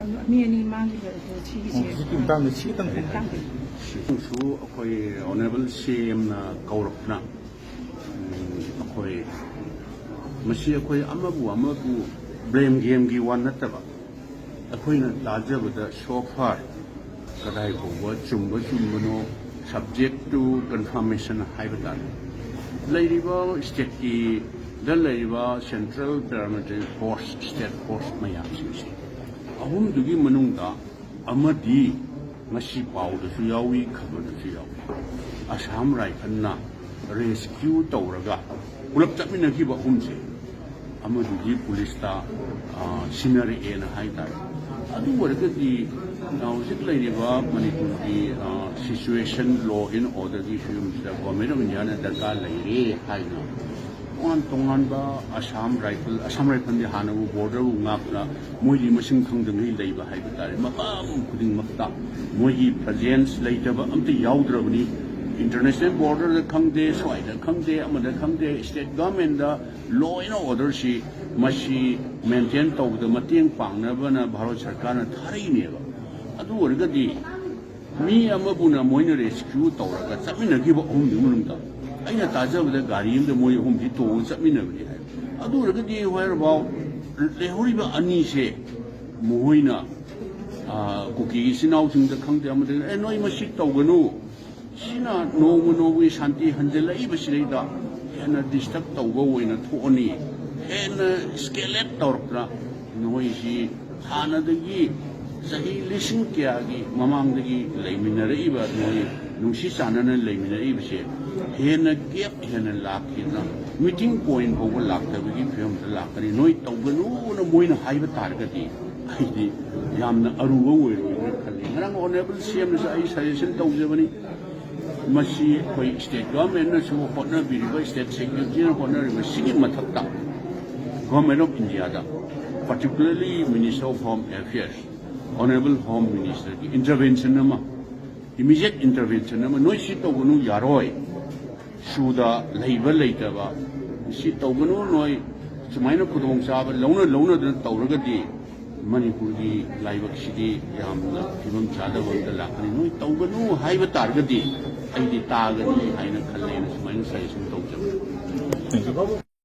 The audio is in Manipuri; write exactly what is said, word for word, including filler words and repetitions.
ꯃꯤ ꯑꯅꯤ ꯃꯥꯡꯈꯤꯕ ꯑꯗꯨ ꯁꯤꯒꯤꯁꯦ ꯍꯧꯖꯤꯛꯀꯤ ꯃꯇꯥꯡꯗ ꯁꯤ ꯈꯤꯇꯪ ꯍꯥꯏꯕꯤꯌꯨ꯫ ꯃꯇꯥꯡꯗ꯫ ꯁꯤꯁꯨ ꯑꯩꯈꯣꯏ ꯑꯣꯅꯔꯦꯕꯜ ꯁꯤ ꯑꯦꯝꯅ ꯀꯧꯔꯛꯄꯅ, ꯎꯝ, ꯑꯩꯈꯣꯏ ꯃꯁꯤ ꯑꯩꯈꯣꯏ ꯑꯃꯕꯨ ꯑꯃꯕꯨ ꯕ꯭ꯂꯦꯝ ꯒꯦꯝꯒꯤ ꯋꯥ ꯅꯠꯇꯕ, ꯑꯩꯈꯣꯏꯅ ꯇꯥꯖꯕꯗ so far ꯀꯗꯥꯏ ꯐꯥꯎꯕ ꯆꯨꯝꯕ ꯆꯨꯝꯕꯅꯣ, subject to confirmation ꯍꯥꯏꯕ ꯇꯥꯔꯦ꯫ ꯂꯩꯔꯤꯕ ꯁ꯭ꯇꯦꯠꯀꯤꯗ ꯂꯩꯔꯤꯕ central paramilitary force, state force ꯃꯌꯥꯝꯁꯤꯡꯁꯦ ꯑꯍꯨꯝꯗꯨꯒꯤ ꯃꯅꯨꯡꯗ ꯑꯃꯗꯤ ꯉꯁꯤ ꯄꯥꯎꯗꯁꯨ ꯌꯥꯎꯏ, ꯈꯕꯔꯗꯁꯨ ꯌꯥꯎꯏ, ꯑꯁꯥꯝ ꯔꯥꯏꯐꯜꯅ ꯔꯦꯁꯀ꯭ꯌꯨ ꯇꯧꯔꯒ ꯄꯨꯂꯞ ꯆꯠꯃꯤꯟꯅꯈꯤꯕ ꯑꯍꯨꯝꯁꯦ ꯑꯃꯗꯨꯗꯤ ꯄꯨꯂꯤꯁꯇ, ꯑ, ꯁꯤꯟꯅꯔꯛꯑꯦꯅ ꯍꯥꯏ ꯇꯥꯔꯦ꯫ ꯑꯗꯨ ꯑꯣꯏꯔꯒꯗꯤ, ꯑ, ꯍꯧꯖꯤꯛ ꯂꯩꯔꯤꯕ ꯃꯅꯤꯄꯨꯔꯒꯤ, ꯑ, situation, law and orderꯒꯤ ꯐꯤꯕꯝꯁꯤꯗ Government of Indiaꯅ ꯗꯔꯀꯥꯔ ꯂꯩꯔꯦ ꯍꯥꯏꯅ ꯇꯣꯉꯥꯟ ꯇꯣꯉꯥꯟꯕ ꯑꯁꯥꯝ ꯔꯥꯏꯐꯜ, ꯑꯁꯥꯝ ꯔꯥꯏꯐꯜꯗꯤ ꯍꯥꯟꯅꯕꯨ borderꯕꯨ ꯉꯥꯛꯇꯅ ꯃꯣꯏꯗꯤ ꯃꯁꯤꯡ ꯈꯪꯗꯉꯩ ꯂꯩꯕ ꯍꯥꯏꯕ ꯇꯥꯔꯦ꯫ ꯃꯐꯝ ꯈꯨꯗꯤꯡꯃꯛꯇ ꯃꯣꯏꯒꯤ presence ꯂꯩꯇꯕ ꯑꯝꯇ ꯌꯥꯎꯗ꯭ꯔꯕꯅꯤ꯫ International borderꯗ ꯈꯪꯗꯦ, ꯁ꯭ꯋꯥꯏꯗ ꯈꯪꯗꯦ, ꯑꯃꯗ ꯈꯪꯗꯦ, state governmentꯗ law and orderꯁꯤ ꯃꯁꯤ maintain ꯇꯧꯕꯗ ꯃꯇꯦꯡ ꯄꯥꯡꯅꯕꯅ ꯚꯥꯔꯠ ꯁꯔꯀꯥꯔꯅ ꯊꯥꯔꯛꯏꯅꯦꯕ꯫ ꯑꯗꯨ ꯑꯣꯏꯔꯒꯗꯤ ꯃꯤ ꯑꯃꯕꯨꯅ ꯃꯣꯏꯅ ꯔꯦꯁꯀ꯭ꯌꯨ ꯇꯧꯔꯒ ꯆꯠꯃꯤꯟꯅꯈꯤꯕ ꯑꯍꯨꯝꯗꯨꯒꯤ ꯃꯅꯨꯡꯗ ꯑꯩꯅ ꯇꯥꯖꯕꯗ ꯒꯥꯔꯤ ꯑꯃꯗ ꯃꯣꯏ ꯑꯍꯨꯝꯗꯤ ꯇꯣꯡꯉꯒ ꯆꯠꯃꯤꯟꯅꯕꯅꯤ ꯍꯥꯏ꯫ ꯑꯗꯨ ꯑꯣꯏꯔꯒꯗꯤ whereabout ꯂꯩꯍꯧꯔꯤꯕ ꯑꯅꯤꯁꯦ ꯃꯈꯣꯏꯅ, ꯑ, ꯀꯨꯀꯤ ꯏꯆꯤꯟ ꯏꯅꯥꯎꯁꯤꯡꯗ ꯈꯪꯗꯦ ꯑꯃꯗ, "ꯑꯦ, ꯅꯣꯏ ꯃꯁꯤ ꯇꯧꯒꯅꯨ, ꯁꯤꯅ ꯅꯣꯡꯃ ꯅꯣꯡꯃꯒꯤ ꯁꯥꯟꯇꯤ ꯍꯟꯖꯤꯜꯂꯛꯏꯕꯁꯤꯗꯩꯗ ꯍꯦꯟꯅ disturb ꯇꯧꯕ ꯑꯣꯏꯅ ꯊꯣꯛꯑꯅꯤ, ꯍꯦꯟꯅ escalate ꯇꯧꯔꯛꯇꯅ ꯅꯣꯏꯁꯤ ꯍꯥꯟꯅꯗꯒꯤ ꯆꯍꯤ ꯂꯤꯁꯤꯡ ꯀꯌꯥꯒꯤ ꯃꯃꯥꯡꯗꯒꯤ ꯂꯩꯃꯤꯟꯅꯔꯛꯏꯕ ꯅꯣꯏ ꯅꯨꯡꯁꯤ ꯆꯥꯟꯅꯅ ꯂꯩꯃꯤꯟꯅꯔꯛꯏꯕꯁꯦ ꯍꯦꯟꯅ gap ꯍꯦꯟꯅ ꯂꯥꯛꯈꯤꯗꯅ meeting point ꯐꯥꯎꯕ ꯂꯥꯛꯇꯕꯒꯤ ꯐꯤꯕꯝꯗ ꯂꯥꯛꯀꯅꯤ꯫ ꯅꯣꯏ ꯇꯧꯒꯅꯨꯅ ꯃꯣꯏꯅ ꯍꯥꯏꯕ ꯇꯥꯔꯒꯗꯤ ꯑꯩꯗꯤ ꯌꯥꯝꯅ ꯑꯔꯨꯕ ꯑꯣꯏꯔꯣꯏꯅ ꯈꯜꯂꯤ꯫ ꯉꯔꯥꯡ Honourable CMꯅꯁꯨ ꯑꯩ suggestion ꯇꯧꯖꯕꯅꯤ꯫ ꯃꯁꯤ ꯑꯩꯈꯣꯏ state governmentꯅꯁꯨ ꯍꯣꯠꯅꯕꯤꯔꯤꯕ, state securityꯅ ꯍꯣꯠꯅꯔꯤꯕ ꯁꯤꯒꯤ ꯃꯊꯛꯇ Government of Indiaꯗ, particularly Minister of Home Affairs, Honourable Home Ministerꯒꯤ intervention ꯑꯃ, immediate intervention ꯑꯃ, ꯅꯣꯏ ꯁꯤ ꯇꯧꯒꯅꯨ, ꯌꯥꯔꯣꯏ, ꯁꯨꯗ ꯂꯩꯕ ꯂꯩꯇꯕ, ꯁꯤ ꯇꯧꯒꯅꯨ, ꯅꯣꯏ ꯁꯨꯃꯥꯏꯅ ꯈꯨꯗꯣꯡꯆꯥꯕ ꯂꯧꯅ ꯂꯧꯅꯗꯅ ꯇꯧꯔꯒꯗꯤ ꯃꯅꯤꯄꯨꯔꯒꯤ ꯂꯥꯏꯕꯛꯁꯤꯗꯤ ꯌꯥꯝꯅ ꯐꯤꯕꯝ ꯆꯥꯗꯕ ꯑꯃꯗ ꯂꯥꯛꯀꯅꯤ, ꯅꯣꯏ ꯇꯧꯒꯅꯨ ꯍꯥꯏꯕ ꯇꯥꯔꯒꯗꯤ ꯑꯩꯗꯤ ꯇꯥꯒꯅꯤ ꯍꯥꯏꯅ ꯈꯜꯂꯦꯅ ꯁꯨꯃꯥꯏꯅ ꯁꯖꯦꯁꯟ ꯇꯧꯖꯕꯅꯤ꯫